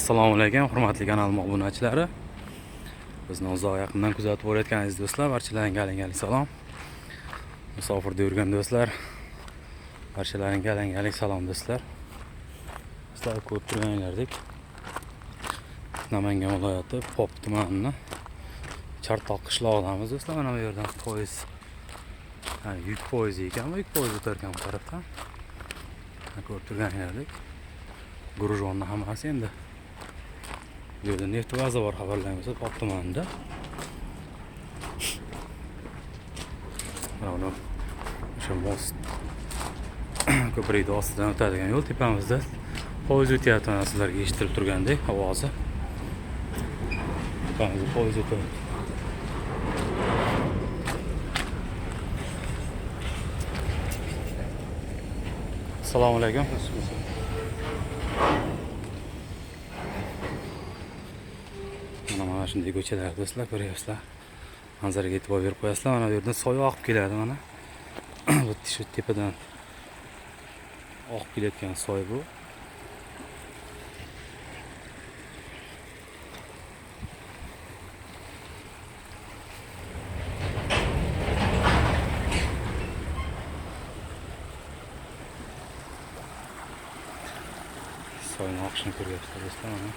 Assalomu alaykum, hurmatli kanal obunachilari. Bizni uzoq yaqindan kuzatib borayotgan aziz do'stlar, barchalaringga alangalik salom. Musofirda yurgan do'stlar, barchalaringga alangalik salom do'stlar. Sizlar ko'rib turganlaridek Namangan viloyati Pop tumanini Chortoq qishlog'idamiz do'stlar. Mana bu yerdan poyezd, yuk poyezdi ekan, bu yuk poyezdi o'tar ekan bu tarafdan. Ko'rib turganlaridek Gurujonni hammasi endi bu yerda neft baza bor, xabarlaringiz Pop tumanida. Mana buni o'sha most ko'prikni ostidan o'tadigan yo'l, tepamizda poyezd o'tyapti, mana sizlarga eshitilib turgandek ovozi. Tepamizda poyezd o'tyapti. Assalomu alaykum. Mana shunday ko'chalar do'stlar, ko'ryapsizlar. Manzaraga e'tibor berib qo'yasizlar. Mana bu yerdan soy oqib keladi mana. Bu shu tepadan oqib kelayotgan soy bu. Soyni oqishini ko'ryapsizlar do'stlar mana.